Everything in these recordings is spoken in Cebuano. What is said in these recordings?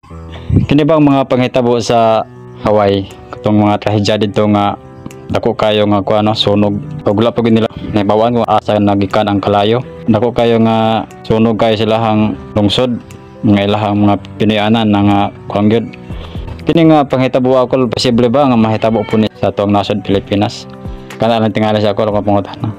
Kini bang mga panghitabo sa Hawaii, katong mga trahedya didto nga dako kayo nga kuan no, sunog. Ug wala pa gyud nila nahibawaan kung asa nagikan ang kalayo. Dako kayo nga sunog kayo silahang lungsod, nga ilahang mga Pinoyanan na nga kuan gyud. Kini nga panghitabo ako, posible ba nga mahitabo po ni sa atong nasod Pilipinas? Kana lang tingali sa ako akong pangutana.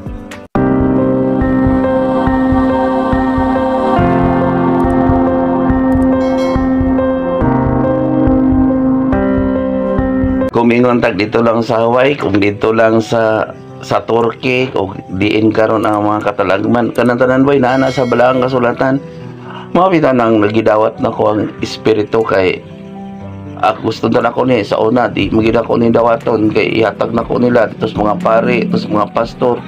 Kung mingon tag dito lang sa Hawaii, kung dito lang sa Turkey, kung diin karon ang mga katalagman, kanang tanan boy naa na sa balaang kasulatan. Mao bitaw nang nagidawat na ko ang espiritu kay ako gusto na ako ni sa una di magid ako ni dawaton kay ihatag na ko nila dito sa mga pare, dito sa mga pastor.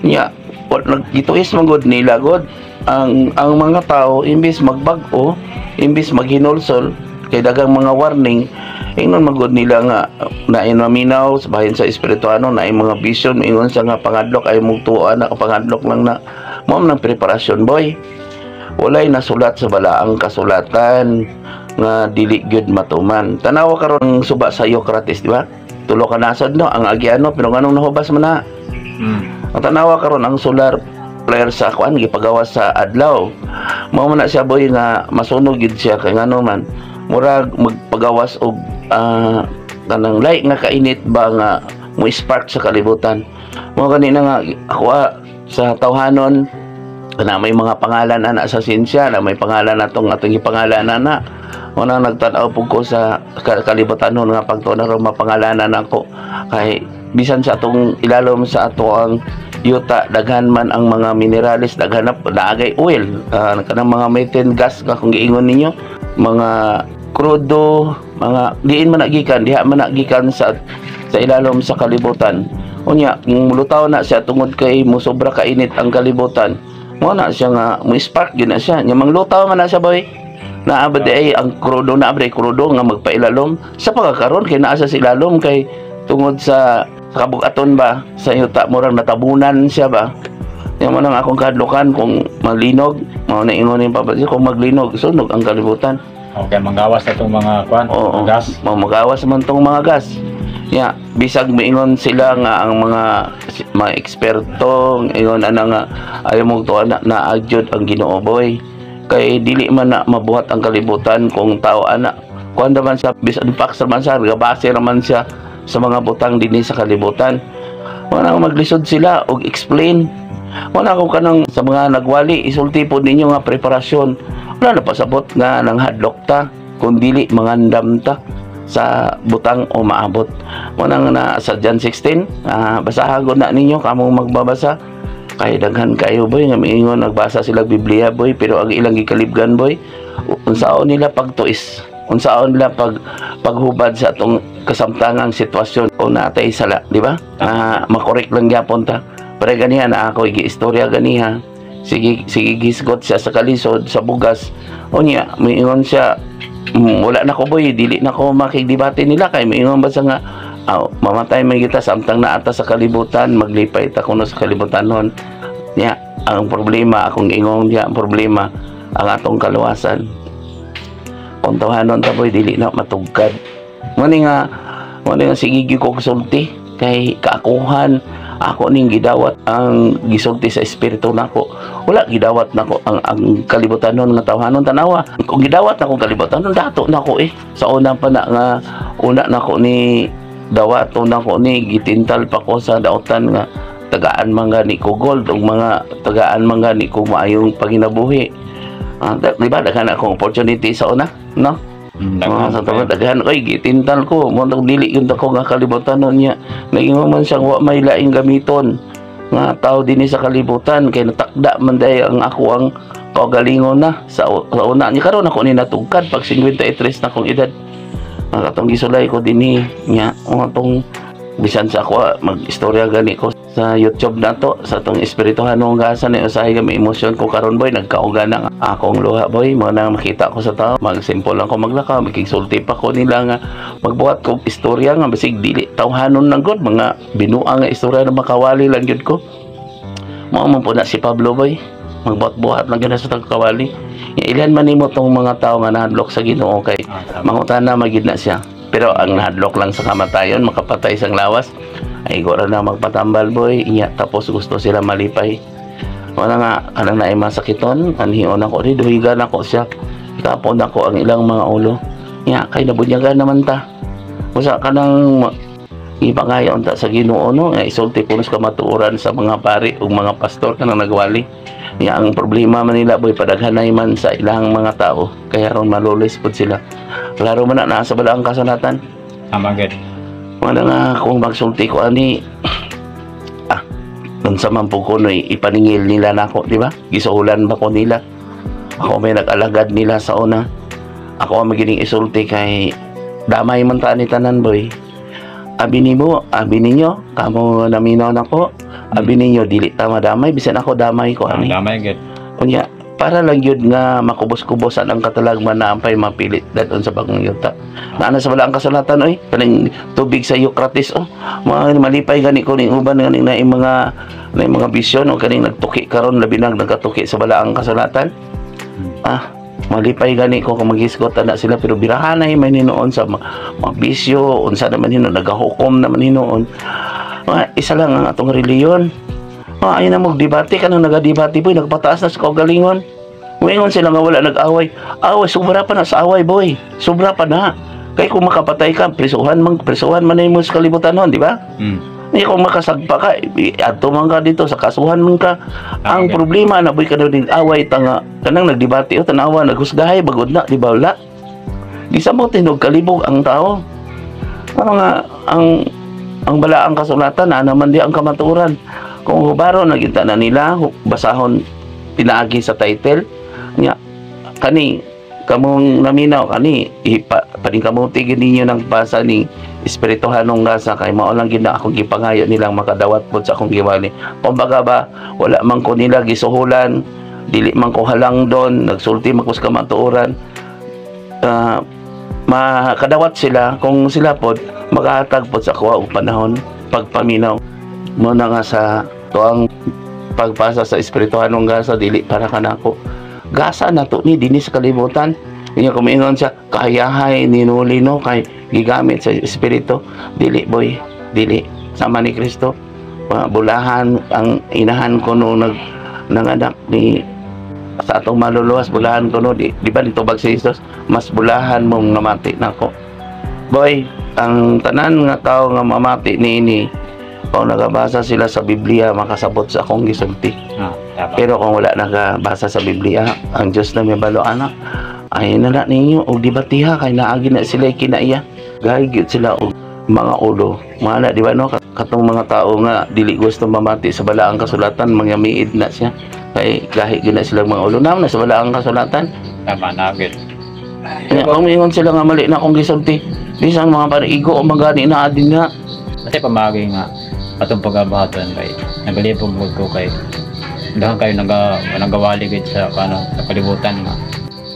Nya, wa nagituis man gud nila god ang mga tao imbis magbag-o, imbis maghinulsol kay daghang mga warning, ingon man gud nila nga naay maminaw sa bahin sa espirituano, naay mga vision, ingon sa nga pangadlok ay mugtuo na pangadlok lang na mao man ang preparasyon boy. Walay nasulat sa balaang kasulatan nga dili gyud matuman. Tanawa karon ang suba sa Euphrates, di ba? Tulo ka nasod no ang agiano, pero nganong nahubas man na? Ang tanawa karon ang solar flare sa kuan gipagawas sa adlaw. Mao man na siya boy nga masunog gyud siya kay ngano man murag magpagawas og kanang light nga kainit ba nga mo spark sa kalibutan. Mao gani na nga ako sa tawhanon na may mga pangalan ana sa sinsya, na may pangalan natong atong gipangalan ana. Una nagtan-aw pug ko sa kalibutan nun nga pagtuon na ron mapangalanan nako kay bisan sa atong ilalom sa ato ang yuta daghan man ang mga minerales, daghan na naagay oil, kanang mga methane gas nga kung giingon ninyo, mga krudo, mga diin man nagikan, diha man nagikan sa ilalom sa kalibutan. Unya kung mulutaw na siya tungod kay mosobra kainit ang kalibutan, mo na siya nga mo spark gyud na siya. Nya manglutaw man na siya boy. Naa ba di ay ang krudo, naa ba di ay krudo nga magpailalom sa pagkakaron kay naa sa ilalom kay tungod sa kabugaton ba sa yuta murang natabunan siya ba. Nya mo nang akong kahadlukan kung malinog, mao na ingon ning papa kung maglinog sunog ang kalibutan. Okay, manggawas na itong mga kuan, Oo. gas. Magawas man tong mga gas. Ya, bisag moingon sila nga ang mga eksperto ingon ana nga ayaw mo tuwa na naagyod ang Ginoo boy. Kay dili man na mabuhat ang kalibutan kung tao ana. Kuan man sa bisan pax man sa gabase raman siya sa mga butang dinhi sa kalibutan. Wala maglisod sila og explain. Wala ko kanang sa mga nagwali isulti pod ninyo nga preparasyon. Wala na pasabot nga nang hadlok ta kung dili mangandam ta sa butang o maabot. Muna nga na sa John 16, basahan ko na ninyo kamong magbabasa. Kay daghan kayo boy nga miingon nagbasa sila Biblia boy, pero ang ilang gikalibgan boy unsaon nila pagtuis, unsaon nila paghubad sa atong kasamtangang sitwasyon o natay sala, di ba? Makorek lang gyapon ta. Pero ganiha na ako igi-istorya ganiha. Sige, sige gisgot siya sa kalisod sa bugas. Unya miingon siya, wala na ko boy, dili na ko makigdebate nila kay miingon ba siya nga mamatay man kita samtang naata sa kalibutan, maglipay ta kuno sa kalibutan nun. Nya, ang problema akong ingon niya, ang problema ang atong kaluwasan. Kung tawhanon ta boy, dili na matugkad. Mao ni nga sige gyud ko sulti kay kaakuhan ako ning gidawat ang gisulti sa espiritu nako. Wala gidawat nako ang kalibutan nun nga tawhanon tanawa. Kung gidawat nako kalibutan nun dato nako. Sa una pa na nga una nako ni dawato nako ni gitintal pa ko sa daotan nga tagaan man gani ko gold ug mga tagaan man gani ko maayong panginabuhi. Di ba daghan akong opportunity sa una, no? Daghan. Sa tawag daghan oy gitintal ko mo nang dili gyud ako nga kalibutan nun niya. Nagingon man siyang wa may laing gamiton nga tao dinhi sa kalibutan kay natakda man day ang ako ang kaugalingon na sa una niya karon ako ni natugkad pag 53 na akong edad. Ang atong gisulay ko dinhi nya ang atong bisan sa ako mag-istorya gani ko sa YouTube na to sa atong espirituhanong gasa ni usahay kami emosyon ko karon boy nagkauga na akong luha boy mo na makita ko sa tao magsimple lang ko maglakaw makigsulti pa ko nila nga magbuhat ko istorya nga basig dili tawhanon lang gud mga binuang nga istorya na makawali lang gyud ko. Mao man po na si Pablo boy. Magbuhat-buhat lang gyud na sa tagkawali. Ya, ilan man nimo tong mga tao nga nahadlok sa Ginoo kay Ah, tama. mangutana magid na siya. Pero ang nahadlok lang sa kamatayon, makapatay sang lawas, ay ra na magpatambal, boy. Inya tapos gusto sila malipay. Wala nga kanang naay masakiton, anhion ako di duhigan ako siya. Ikapon ako ang ilang mga ulo. Nya kay nabunyagan naman ta. Usa kanang ipangayo unta sa Ginoo, no, nga isulti kuno sa kamatuoran sa mga pari ug mga pastor kanang nagwali. Nya ang problema man nila, boy, padaghanay man sa ilang mga tao kaya ron malulis pud sila. Klaro man na naa sa balaang kasulatan. Tama gid. Wala nga kung magsulti ko ani, unsa man po kuno'y ipaningil nila nako, di ba? Gisuhulan ba ko nila? Ako may nag-alagad nila sa una. Ako ang magining isulti kay damay man ta ni tanan, boy. Abi nimo, abi ninyo, kamo naminaw nako. Abi ninyo dili ta madamay, bisan ako damay ko Ah, ani. damay gid. Unya, para lang yun nga makubos-kubosan ang katalagman na ampay mapilit dadon sa bagong yuta. Naana sa balaang kasulatan, oy, kaning tubig sa Eucrates, oh. Mga malipay gani ko ning uban ganing na mga bisyon o kaning nagtuki karon, labi nag nagkatuki sa balaang kasulatan. Ah, malipay gani ko kung maghisgot na sila, pero birahanay may hinuon sa mga bisyo, unsa naman hinuon, nagahukom naman hinuon. Mga isa lang ang atong reliyon. Ah, ayun na mo debate kanang nagadebate, boy, nagpataas na sa kaugalingon. Muingon sila nga wala nag-away. Away, sobra pa na sa away, boy. Sobra pa na. Kay kung makapatay ka, prisuhan man mo sa kalibutan nun, di ba? Mm. Hindi kung makasagpa ka, adto man ka dito sa kasuhan man ka. Ang problema na, boy, kanang away tanga kanang nagdebate o tanawa naghusgahay bagod na, di ba wala? Di sa mo tinog kalibog ang tao. Ano nga ang balaang kasulatan na naman di ang kamatuoran. Kung hubaro nagita na nila basahon pinaagi sa title nya kani kamong naminaw kani ipa paningkamuti gid ninyo ng basa ni espirituhanong gasa kay mao lang gid na akong gipangayo nilang makadawat pod sa akong giwali. Kumbaga ba, wala man ko nila gisuhulan, dili man ko halang doon, nagsulti man ko sa kamatuoran. Makadawat sila kung sila pod makahatag pod sa kuha og panahon pagpaminaw mo na nga sa tuang pagpasa sa espirituhanong gasa, dili para kanako. Gasa na to ni dinhi sa kalibutan. Inya kumingon siya kahayahay ninuli, no, kay gigamit sa espiritu. Dili, boy, dili sama ni Kristo. Bulahan ang inahan ko no nag nanganak ni sa atong maluluwas, bulahan ko no di, di ba nitubag si Jesus, mas bulahan mong namati nako, boy. Ang tanan nga tao nga mamati niini, kung nagabasa sila sa Biblia, makasabot sa akong gisulti. Ah, tama. Pero kung wala nagabasa sa Biblia, ang Diyos na may balo ana, ay nala ninyo og debatiha kay naagi na sila kinaiya. Gay gyud sila og mga ulo. Mga na, di ba, no? Katong mga tao nga dili gusto mamati sa balaang kasulatan, mga miid na siya. Kay gahi gyud na sila mga ulo. Naman na sa balaang kasulatan. Tama na gid. Kaya kung mingon sila nga mali na akong gisulti, bisan mga parigo o magani na adin nga. Kasi pamagi nga atong pagabuhaton kay nagalipog gud ko kay daghan kayo nagawali gid sa ano sa kalibutan nga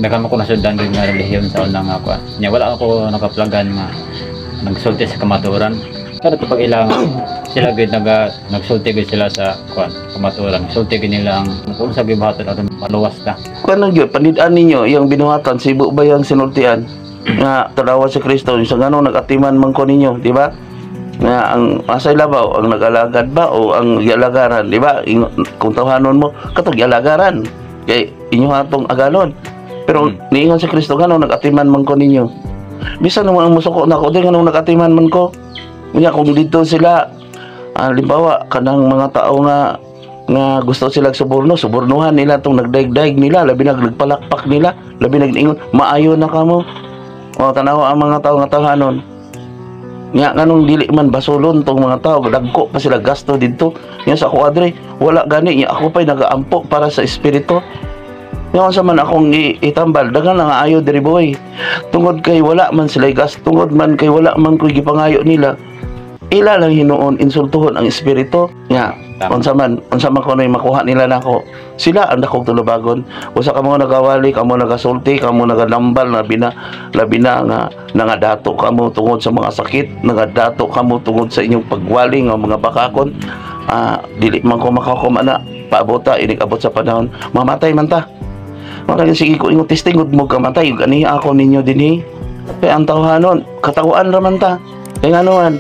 daghan mo ko nasundan gid nga relihiyon sa una nga kuan. Nya wala ako nakaplagan nga nagsulti sa kamatuoran. Pero ito pag ilang sila gid nagsulti gid sila sa kuan kamatuoran. Sulti gid nila ang kung sa gibuhaton aron maluwas ta. Kung ano yun, panidaan ninyo, yung binuhatan, sibo ba yung sinultian? Nga, tanawa si Kristo, yung sa ganong nag-atiman man ko ninyo, di ba? Nga, ang asay labaw, ang nag-alagad ba o ang gialagaran, di ba? Kung tawhanon mo, katong gialagaran. Kay inyo hatong agalon. Pero niingon si Kristo, ganong nag-atiman man ko ninyo. Bisan naman ang musuko na ako, di ganong nag-atiman man ko. Unya, kung dito sila, halimbawa, kanang mga tao nga nga gusto sila suborno, subornuhan nila tong nagdaig-daig nila, labi nagpalakpak nila, labi nagningon, maayo na kamo. O tanaw ang mga tao nga tawhanon. Nga nganong dili man basulon tong mga tao, dagko pa sila gasto didto. Nya sa ako adre, wala gani nya ako pa'y nagaampo para sa espiritu. Nya unsa man akong itambal, daghan nga ayo diri, boy. Tungod kay wala man sila gasto, tungod man kay wala man ko'y gipangayo nila. Ila lang hinuon insultuhon ang espiritu. Nga unsa man kuno'y makuha nila nako. Sila ang dakong tulubagon. Usa ka mo nagawali, kamo nagasulti, kamo nagalambal labi na nga nangadato kamo tungod sa mga sakit, nangadato kamo tungod sa inyong pagwali nga mga bakakon. Dili man ko makahukom ana. Paabota inig abot sa panahon, mamatay man ta. Mara sige ko ingon testing mo kamatay ug ani ako ninyo dinhi. Kay ang tawhanon, katawhan ra man ta. Kay nganoan,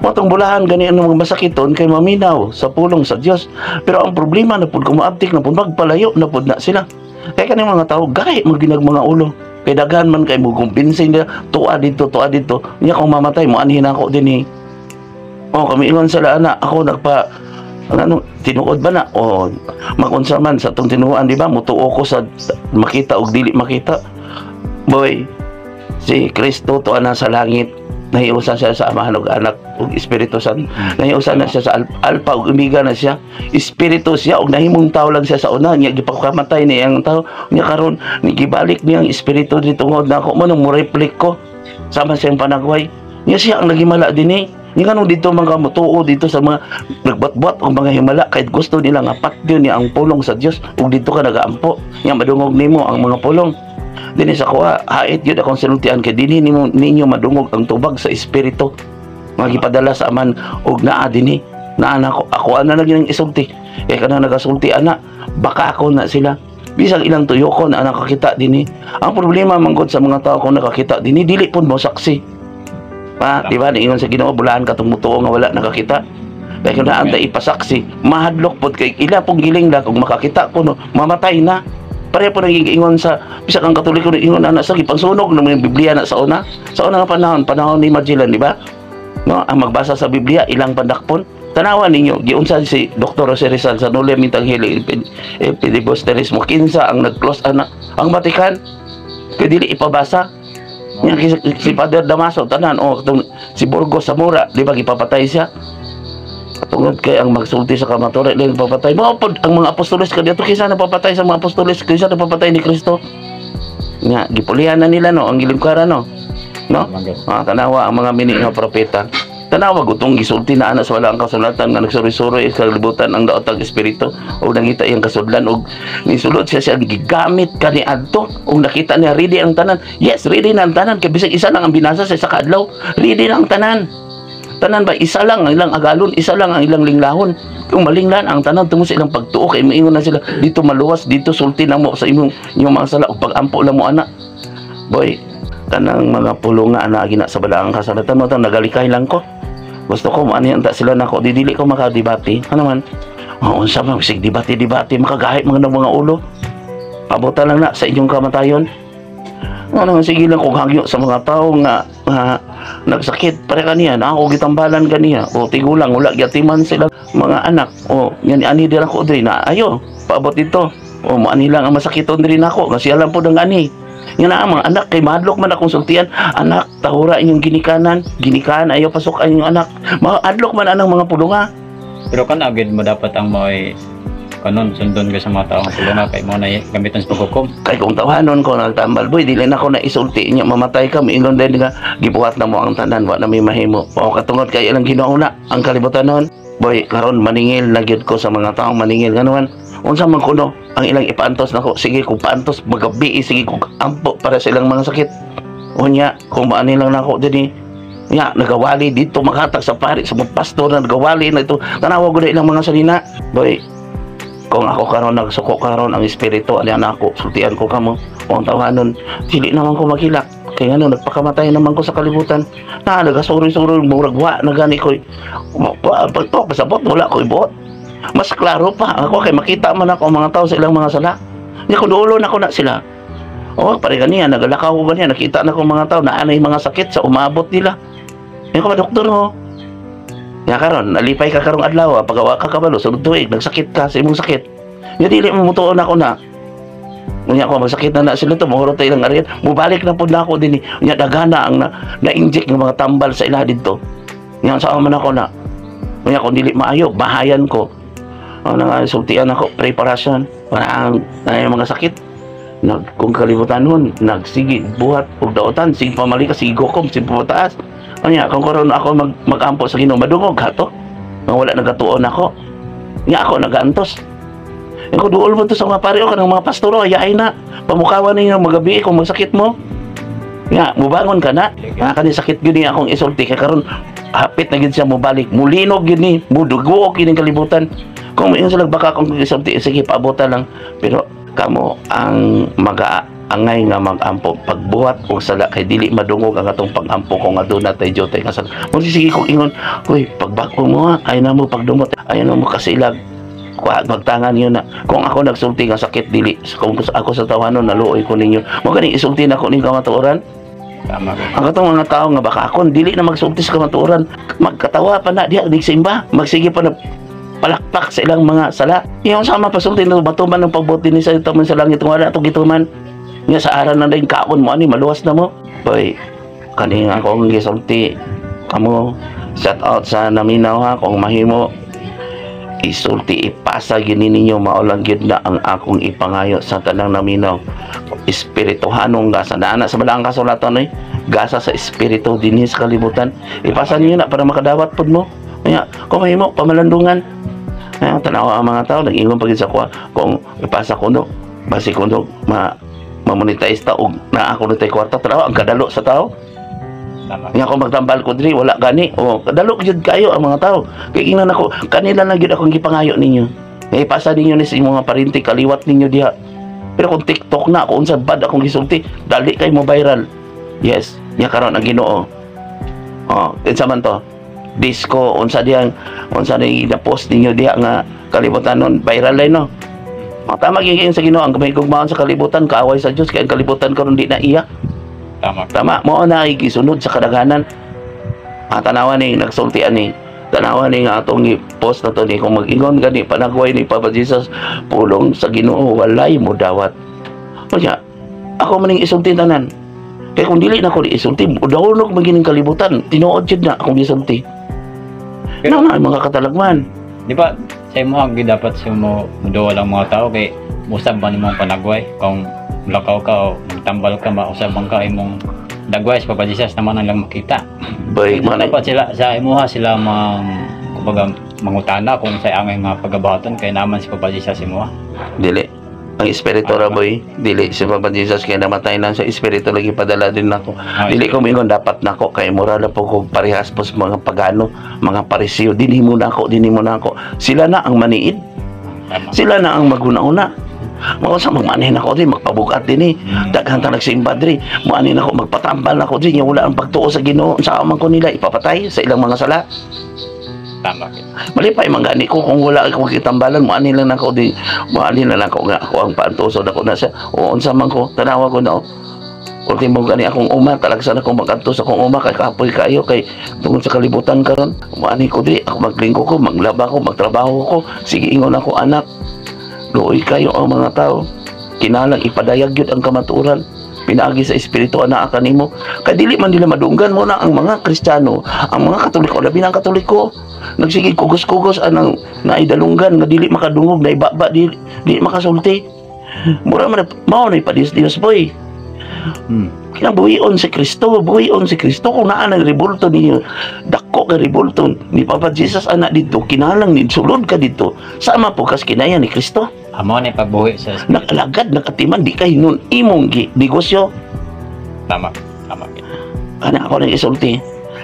matong bulahan gani ang mga masakiton kay maminaw sa pulong sa Dios. Pero ang problema na pud kumaabtik na pud, magpalayo na pud na sila. Kay kaning mga tao gahi maginag mga ulo. Kay daghan man kay mo kumbinsin nila, tuwa dito, tuwa dito. Nya kung mamatay mo anhin ako dinhi. Oh, kami ingon sila ana, ako nagpa ano, tinuod ba na? O magunsa man sa atong tinuoan, di ba? Mutuo ko sa makita og dili makita. Boy, si Kristo tuwa na sa langit. Nahiusa siya sa Amahan ug Anak ug Espiritu Santo. Nahiusa na siya sa Alpha ug Omega na siya. Espiritu siya ug nahimong tao lang siya sa una. Nya gipakamatay niya ang tao. Nya karon gibalik niya ang espiritu dito tungod na ako mo nang mo reflect ko sama siyang panagway. Nya siya ang naghimala dinhi. Nya nganong dito mga mutuo dito sa mga nagbatbat og mga himala kahit gusto nila nga patyon niya ang pulong sa Dios ug dito ka nagaampo. Nya madungog nimo ang mga pulong. Dinhi sa kuha, hait gyud akong sinultian kay dinhi nimo ninyo madungog ang tubag sa espiritu. Mga gipadala sa Aman og naa dinhi. Naa na ako, ako ana na gyud ang isulti. Kay kanang nagasulti ana, baka ako na sila. Bisag ilang tuyokon na nakakita dinhi. Ang problema manggod sa mga tao kung nakakita dinhi, dili pud mo saksi. Pa, di ba? Niingon sa Ginoo, bulaan katong mutuo nga wala nakakita. Kay kung naan ta ipasaksi, mahadlok pod kay ila pong giling na kung makakita ko no, mamatay na. Pareho po naging ingon sa bisag ang Katoliko, ingon ana sa gipangsunog ng mga Biblia na sa una. Sa una nga panahon, panahon ni Magellan, di ba? No, ang magbasa sa Biblia ilang pandakpon. Tanawan ninyo, giunsa si Dr. Jose Rizal sa Noli Me Tangere Filibusterismo, kinsa ang nag-close ana? Ang Vatican. Kay dili ipabasa. Nga si Father Damaso tanan o katong si Burgos Zamora, di ba gipapatay siya? Tungod kay ang magsulti sa kamatuoran lang papatay. Mao pod ang mga apostoles kaniadto, kinsa napapatay sa mga apostoles, kinsa napapatay ni Kristo? Nga gipulihan na nila no ang gilingkaran no. No? Ah, tanawa ang mga mini nga propeta. Tanawa gutong gisulti na ana sa wala ang kasulatan nga nagsuri-suri sa kalibutan ang daotang espiritu og nangita iyang kasudlan og nisulod siya siya gigamit kani adto og nakita niya ready ang tanan. Yes, ready na ang tanan kay bisag isa lang ang binasa sa isa ka adlaw, ready na ang tanan. Tanan ba, isa lang ang ilang agalon, isa lang ang ilang linglahon. Kung malinglan ang tanan tungod sa ilang pagtuo kay moingon na sila dito maluwas, dito sulti na mo sa imong mga sala ug pag-ampo lang mo ana. Boy, kanang mga pulong nga ana gina sa balaang kasulatan mo nagalikay lang ko. Gusto ko maani anta sila nako, dili ko makadebate. Ano man? Oh, unsa man sig debate debate, makagahit mga ng mga ulo. Pabutan lang na sa inyong kamatayon. Ano, sige lang kung hangyo sa mga tao nga nagsakit pare kaniya na ako gitambalan kaniya o tigulang wala gyatiman sila mga anak o yan ani dira ko diri na ayo paabot dito o mo ani lang ang masakiton diri nako kasi alam po ng ani nga na ang mga anak kay mahadlok man akong sultian, "Anak, tahura inyong ginikanan, ginikanan ayo pasok ang inyong anak." Mahadlok man anang mga pulunga. Pero kana gid mo dapat ang mo'y kanon sundon ka sa mga taong pulunga kay mo na gamiton sa paghukom. Kay kung tawanon ko nagtambal, boy, dili na ko na isulti niya, mamatay ka, miingon din nga gibuhat na mo ang tanan, wa na may mahimo o katungod kay ilang Ginoo na ang kalibutan noon. Boy, karon maningil na gyud ko sa mga taong maningil. Nganuman, unsa man kuno ang ilang ipaantos nako, sige kung paantos magabi, sige kung ampo para sa ilang mga sakit. Unya kung maani lang nako dinhi nya nagawali dito makatag sa pari, sa mga pastor na nagawali na ito, tanawa ko na ilang mga salina. Boy, kung ako karon nagsuko karon ang espiritu ani ana ako sultian ko kamo, kung tawanon dili naman ko makilak kay ngano nagpakamatay naman ko sa kalibutan na nagasuri-suri murag wa na gani ko pag to pasabot, wala ko ibuot. Mas klaro pa ako kay makita man ako ang mga tao sa ilang mga sala. Nya kung dulo na ko na sila. Oh, pare ganiya nagalakaw ko ganiya, nakita na ko mga tao na anay mga sakit sa umabot nila. Yan ko ba doktor ho? Ya karon, nalipay ka karong adlaw, pagawa ka kabalo sunod tuig nagsakit ka sa imong sakit. Nya dili mo mutuon ako na. Unya ko magsakit na na sila to, mohurot ilang ariyan, mubalik na pud nako dinhi. Unya dagana ang na-inject ng mga tambal sa ila didto. Nya sa man ako na. Unya kung dili maayo, bahayan ko. Ano nga sultian ako, preparasyon para ang ay, mga sakit. Nag kung kalibutan nun, nagsige buhat og daotan, sige pamali ka, sige gukom, sige pamataas. Unya kung karon ako magampo sa Ginoo, madungog hato. Nga wala nagatuon ako. Nya ako nagaantos. Yung kung duol mo to sa mga pari o kanang mga pastoro, ayaay na. Pamukawan ninyo magabi kung magsakit mo. Nga, mubangon ka na. Nga kani sakit gyud ni akong isulti kay karon hapit na gyud siya mobalik. Mulinog gyud ni, mudugo kining kalibutan. Kung Kung moingon sila baka kung gisulti, sige, paabutan lang. Pero kamo ang maga-angay nga mag-ampo pagbuhat og sala kay dili madungog ang atong pag-ampo kung aduna tay dyotay nga sala. Mo sige kung ingon, "Uy, pagbag-o mo ha, ay na mo pagdumot, ay na mo kasilag." Kuha magtangan niyo na kung ako nagsulti nga sakit dili kung ako sa tawanon, naluoy ko ninyo. Mo gani isulti na ko ning kamatuoran. Tama. Ang katong mga tao nga baka akon dili na magsulti sa kamatuoran, magkatawa pa na diha nagsimba, magsige pa na palakpak sa ilang mga sala. Iyon sama pasulti na matuman ng pagbuti ni sa ito man sa langit wala itong gituman. Nga sa aran na din kaon mo ani maluwas na mo. Boy, kani nga akong gisulti kamo, shout out sa naminaw ha. Kung mahimo isulti, ipasa gini ninyo, mao lang gyud na ang akong ipangayo sa tanang naminaw. Espirituhanong gasa na ana sa balaang kasulatan, oy, gasa sa espiritu dinhi sa kalibutan, ipasa ninyo na para makadawat pud mo. Kaya kung mahimo pamalandungan. Ay, tanawa ang mga tao nag-ingon pag sa kuha kung ipasa ko no basi ko no ma mamonetize ta og naa ako na tay kwarta. Tanawa ang kadalo sa tao. Tama. Nga kung magtambal ko diri wala gani. O kadalo gyud kayo ang mga tao. Kay ingnan ako kanila na gyud akong gipangayo ninyo. Nga ipasa ninyo ni sa imong mga parinti kaliwat ninyo diha. Pero kung TikTok na kung unsa bad akong gisulti, dali kay mo viral. Yes, nya karon ang Ginoo. Oh, kinsa man to? Disco unsa diyang unsa ni na-post ninyo diha nga kalibutan nun viral ay no. Oh, tama gyud sa Ginoo, ang mahigugmaon sa kalibutan kaaway sa Dios, kay ang kalibutan karon di na iya. Tama. Tama, mo na ay gisunod sa kadaghanan. Ah, tanawa ni nagsulti ani. Tanawa ni nga atong i-post na to ni kung mag-ingon gani panagway ni Papa Jesus pulong sa Ginoo walay mo dawat. Unya, ako maning isulti tanan. Kay kung dili na ko isulti, dawnog magining kalibutan. Tinuod jud na akong gisulti. Pero, Na na mga katalagman. Di ba, sa imo ang dapat sa mo muduwal ang mga tao kay usab ba nimong panagway kung mulakaw ka o magtambal ka, mausab man ka imong dagway sa Papa Jesus naman ang lang makita. Bay, man Dapat sila sa imuha sila mang kumbaga mangutana kung sa angay nga pagabaton kay naman si Papa Jesus imuha. Dili. Ang espiritu ra, boy, dili si Papa Jesus kay namatay na sa espiritu lagi padala din nako. Ah, Dili ko moingon dapat nako kay moral po ko parehas po sa mga pagano, mga Parisiyo, dinhi mo nako, dinhi mo nako. Sila na ang maniid, Tama. Sila na ang maguna-una. Mao sa magmanhin ako din, magpabugat din eh. Daghan ta nagsimba diri. Muani nako, magpatambal nako diri, nya wala ang pagtuo sa Ginoo. Sa man ko nila ipapatay sa ilang mga sala. Tama. Malipay man gani ko kung wala akong kitambalan, muani lang nako di, muani na lang ako nga ako ang paantuso nako na siya. O unsa man ko, tanawa ko na oh. Ultimo gani akong uma, talagsan akong magadto sa akong uma kay kapoy kayo kay tungod sa kalibutan karon. Muani ko diri, ako maglingko ko, maglaba ko, magtrabaho ko. Sige ingon ako, "Anak, luoy kayo ang mga tao. Kinalang ipadayag gyud ang kamatuoran pinaagi sa espiritu anaa kanimo." Kay dili man nila madunggan mo na ang mga Kristiyano, ang mga Katoliko, labi na ang Katoliko, nagsige kugos-kugos anang naidalunggan nga dili makadungog, naibaba, dili, dili makasulti. Mura man mao na ipadis Dios, boy. Kinabuhion si Kristo, buhion si Kristo kung naa nang rebulto ninyo, dako ka rebulto ni Papa Jesus ana dito, kinalang ni sulod ka dito, sama po kas kinaya ni Kristo. Amo na pagbuhi sa espiritu. Nakalagad, nakatiman, di kay nun imong negosyo. Tama. Tama. Ana ako nang isulti.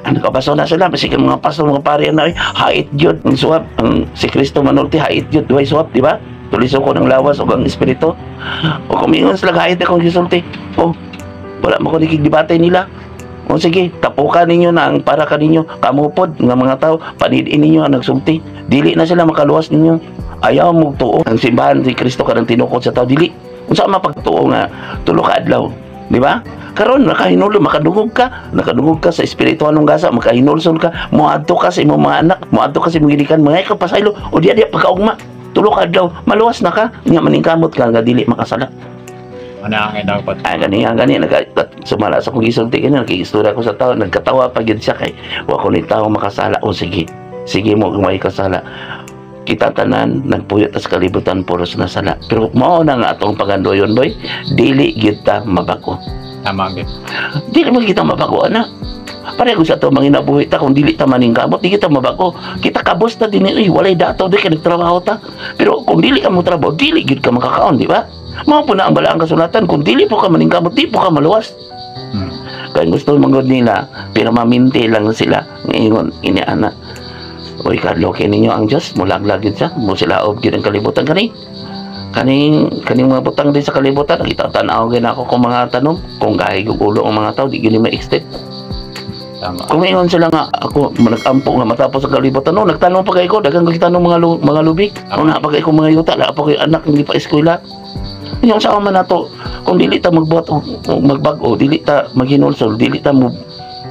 Ang nakabaso na sila, basig ang mga pastor, mga pari na, hait yun, ang suwap, ang si Kristo manulti, hait yun, duhay suwap, di ba? Tuliso ko ng lawas o ang espiritu. O kumingon sila, hait akong gisulti. O, wala mo ko nikigdebate nila. O sige, tapukan ninyo na ang para kaninyo, kamupod nga mga tao, panidiin ninyo ang nagsulti. Dili na sila makaluwas ninyo. Ayaw mo tuo ang simbahan si Kristo kanang tinukod sa tao, dili. Unsa mapagtuo nga tulo ka adlaw, di ba? Karon nakahinulo, makadungog ka, nakadungog ka sa espirituanong gasa, makahinulsol ka, moadto ka sa imong mga anak, moadto ka sa imong gilikan, mga ka pasaylo, o diya diya pagkaugma, tulo ka adlaw, maluwas na ka, nya maningkamot ka nga dili makasala. Ano ang dapat? Ay, gani, ang gani, sumala sa kong gisulti ganyan, nakikistorya ko sa tao, nagkatawa pa gyud siya kay, wa ko ni tao makasala, o sige, sige mo kung may kasala. Kita tanan, nagpuyot tas kalibutan, puros na sala. Pero mao na nga atong pagandoyon, boy, dili gyud ta mabago. Tama gyud. Dili man kita mabago, ana. Pareho sa ato mga inabuhi ta, kung dili ta maningkamot, di kita mabago. Kita kabos ta din, eh, walay dato, di ka nagtrabaho ta. Pero kung dili ka mo trabaho, dili gyud ka makakaon, di ba? Mao po na ang balaang kasulatan, kung dili po ka maningkamot, di po ka maluwas. Kaya gusto manggod nila, pero maminti lang sila. Ngayon, ini ana. Uy, kadlokin ninyo ang Diyos, mulaglag yun siya, musilaob yun ang kalibutan kani. Kaning mga butang din sa kalibutan, nakita tanaw gyud ako kung mga tanom, kung gahi og ulo ang mga tao, di gyud ni ma-extend. Tama. Kung ingon sila nga ako nag-ampo nga matapos ang kalibutan, no, nagtanong pa kay ko, daghang kay tanong mga lubi. Una pa kay ko mga yuta, la pa kay anak hindi pa eskwela. Yung sa man nato, kung dili ta magbuhat og magbag-o, dili ta maghinulsol, dili ta mo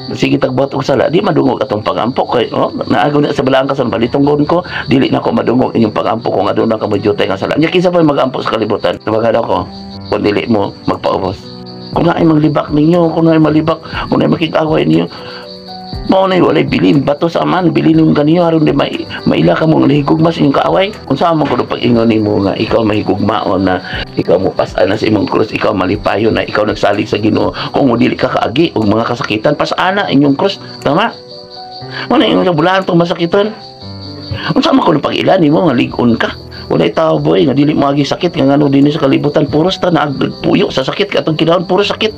sige tagbuhat og sala, di madungog atong pagampo kay oh, naago na sa balaang kasan balitunggon ko, dili na ko madungog inyong pagampo kung aduna ka modyutay nga sala. Nya kinsa pa magampo sa kalibutan? Tubagan ako kung dili mo magpaubos. Kung naay maglibak ninyo, kung naay malibak, kung naay makig-away ninyo, mao na walay bilin bato sa aman, bilin yung kaniyo aron di maila ka mong nahigugma sa inyong kaaway. Kung saan mo kuno pag-ingon nimo nga ikaw mahigugmaon na, ikaw mo pas-an na sa imong krus, ikaw malipayon na, ikaw nagsalig sa Ginoo, kung mo dili ka kaagi og mga kasakitan, pas-ana inyong krus, tama? Mo na inyong bulaan tong masakitan. Unsa man kuno pag-ila nimo nga lig-on ka? Walay tao, boy, nga dili mo agi sakit nga ngano dinhi sa kalibutan puros ta naagpuyo sa sakit katong kinahon puro sakit.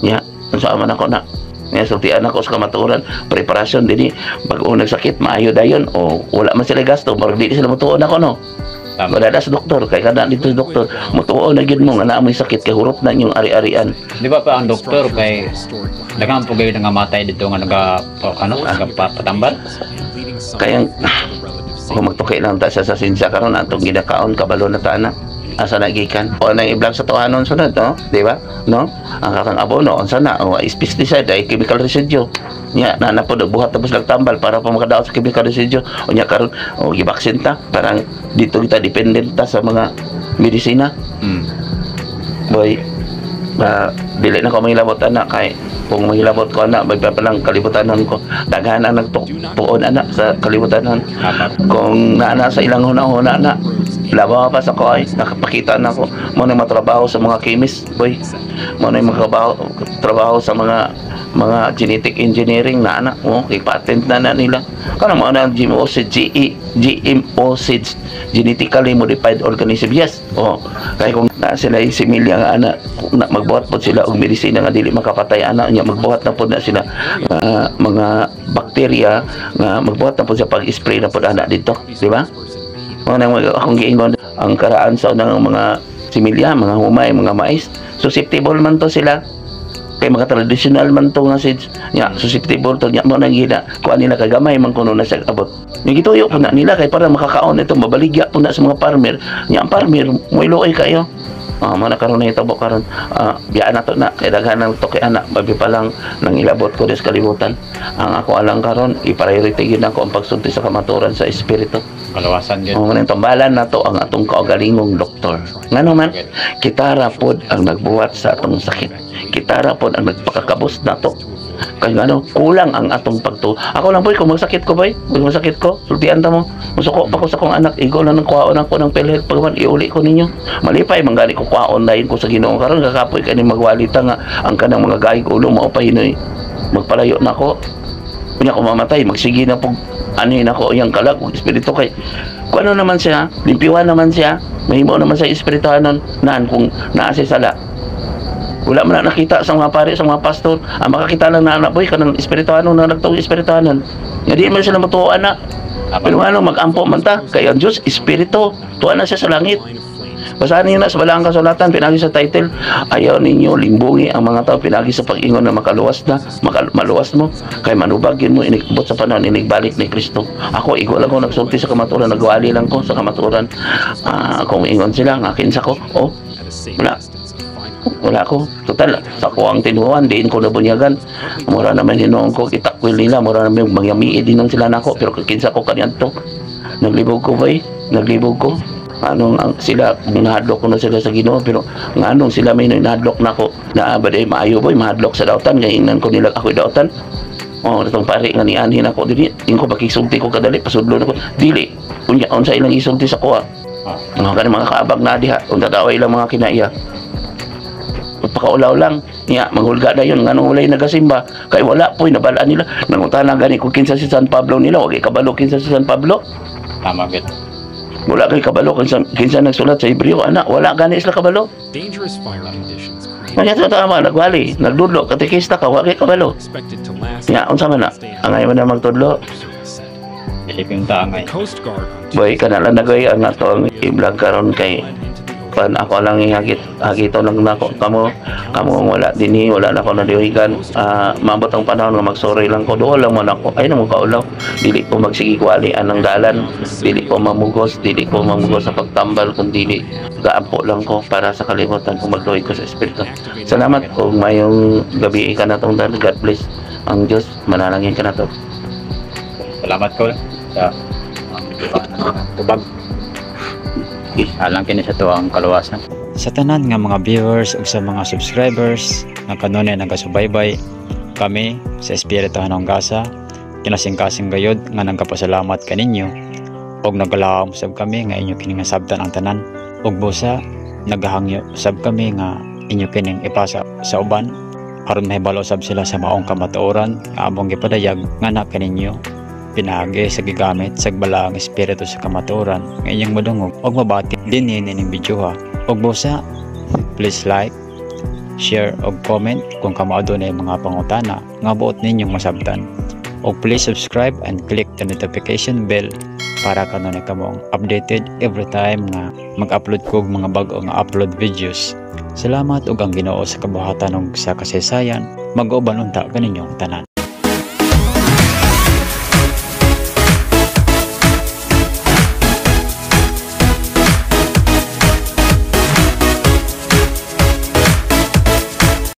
Nya, unsa man ako na? Nga sultian ako sa kamatuoran, preparasyon dinhi bag-o nagsakit maayo dayon o wala man sila gasto, murag dili sila motuon ako, no. Tama. Wala na sa doktor kay kada dito sa doktor motuon na gyud mo nga naa mo'y sakit kay hurot na inyong ari-arian. Di ba pa ang doktor kay daghan po kayo nangamatay dito nga naga ano nagapatambal? Kaya kung magtuki lang ta sa sinsya karon atong ginakaon kabalo na ta ana asa na gikan o nang i-vlog sa tuhanon sunod, no, di ba, no? Ang kakang abono unsa na o is pesticide ay chemical residue nya na na pod buhat tapos tambal para pa makadaot sa chemical residue. Unya karon o gibaksin ta, parang dito kita dependent ta sa mga medisina. Boy, ba dili na ko mahilabot ana kay kung mahilabot ko ana may pa lang kalibutanon ko, daghan ang nagtuon ana sa kalibutanon. Kung naa na sa ilang huna-huna na labaw pa sa ko ay nakapakita na ko mo na matrabaho sa mga chemist, boy, mo na mga trabaho sa mga genetic engineering na ana oh, kay patent na na nila kanang mo na GMO seed, GE GMO seeds, genetically modified organism, yes. Oh, kay kung na sila similya nga ana na, magbuhat pod sila og medisina nga dili makapatay ana nya, magbuhat na pod na sila mga bakterya nga magbuhat na pod sa pag-spray na pod ana dito, di ba? Mo nang akong giingon ang karaan sa unang mga similya, mga humay, mga mais, susceptible man to sila kay mga traditional man to nga seeds nya, susceptible to nya. Mo nang gina kuan nila kay gamay man kuno na siya abot. Yung gituyo po na nila kay para makakaon ito, mabaligya po na sa mga farmer nya, ang farmer moiluoy kayo. Ah, mo na karon na hitabo karon. Ah, biyaan na to na kay daghan ng to kay ana babi pa lang nang ilabot ko des kalibutan. Ang ako alang karon i-priority gyud ako ang pagsulti sa kamatuoran sa espiritu. Kalawasan gyud. Oh, nang tambalan nato ang atong kaugalingong doktor. Ngano man, kita ra pod ang nagbuhat sa atong sakit. Kita ra pod ang nagpakakabos nato. Kay ngano, kulang ang atong pagtuo. Ako lang, boy, kung magsakit ko, boy, kung masakit ko, sultian ta mo. Musuko pa ko sa akong anak, igo lang ng kuhaon ako ng PhilHealth pagman iuli ko ninyo. Malipay man gani ko kuhaon lain ko sa Ginoo karon kakapoy kani magwalita nga ang kanang mga gaig ulo mao pa hinoy. Magpalayo na ko. Unya ko mamatay, magsige na pug ano yun ako iyang kalag ug espiritu kay kung ano naman siya, limpyuhan naman siya, mahimo naman sa espirituhanon naan kung naa siya sala. Wala man na nakita sa mga pare, sa mga pastor. Ang makakita lang na anak, boy, kanang espirituhanon na nagtuo espirituhanon. Nga di man sila matuoan na. Pero ano, mag-ampo man ta. Kay ang Diyos, espiritu. Tuwa na siya sa langit. Basahan niyo na sa balaang kasulatan, pinagi sa title, ayaw ninyo limbungi ang mga tao, pinagi sa pag-ingon na makaluwas na, maluwas mo, kay manubag yun mo, inikbot sa panahon, inigbalik ni Kristo. Ako, igo lang ko, nagsulti sa kamaturan, nagwali lang ko sa kamaturan. Ah, kung ingon sila, nga kinsa ko, oh, wala. Wala ko. Total, sa ko ang tinuan, diin ko nabunyagan. Mura naman hinuon ko, itakwil nila, mura naman mangyamii din sila nako, pero kinsa ko kaniadto. Naglibog ko, bay, naglibog ko. Anong ang sila nahadlok ko na sila sa Ginoo, pero nganong sila may nahadlok nako na ba day maayo, boy, mahadlok sa dautan kay ingnan ko nila ako dautan. Oh, itong pare nga nianhin ako dili ingko bakigsulti ko kadali pasudlo nako dili unya unsa ilang isulti sa kuha. Mga kanang mga kaabag na diha unta daw ilang mga kinaiya pagpakaulaw lang niya manghulga na yun nganong walay nagasimba kay wala po'y nabalaan nila nangutana gani kung kinsa si San Pablo nila wag kabalo kinsa si San Pablo. Tama gyud. Wala kay kabalo kinsa nagsulat sa Hebreo ana, wala gani sila kabalo. Dangerous fire conditions created Kanya sa tama nagwali nagdudlo katekista ka wa kay kabalo. expected to last Nya unsa man na angay man na magtudlo. Service said. Dili ko yung taangay. Coast Guard on Boy, kana lang nagoy ang ato ang i-vlog karon kay pan ako lang ihagit hagito lang nako kamo kamo ang wala dinhi, wala na ko naliwigan. Maabot ang panahon nga magsorry lang ko, dool lang man ako ay namo kaulaw. Dili ko magsige kwali anang dalan, dili ko mamugos sa pagtambal kung dili gaampo lang ko para sa kalibutan kung magluoy ko sa espiritu. Salamat ug mayong gabi ka na tong. God bless ang Dios, manalangin ka na to. Salamat ko sa tubag. Alang kini sa to ang kaluwasan. Sa tanan nga mga viewers ug sa mga subscribers nga kanunay nagasubaybay, kami sa Espiritu Hanong Gasa kinasingkasing gayod nga nagkapasalamat kaninyo ug nagalahom sab kami nga inyo kining nasabtan ang tanan ug busa nagahangyo sab kami nga inyo kining ipasa sa uban aron mahibalo sab sila sa maong kamatuoran nga among gipadayag nga na kaninyo pinaagi sa gigamit sa balaang espiritu sa kamatuoran nga inyong madungog og mabati dinhi nining video ha. Ug busa please like, share og comment kung kamo adunay mga pangutana nga buot ninyong masabtan og please subscribe and click the notification bell para kanunay kamong updated every time nga mag-upload ko og mga bag-o nga upload videos. Salamat ug ang Ginoo sa kabuhatan ug sa kasaysayan mag-uban unta kaninyong tanan.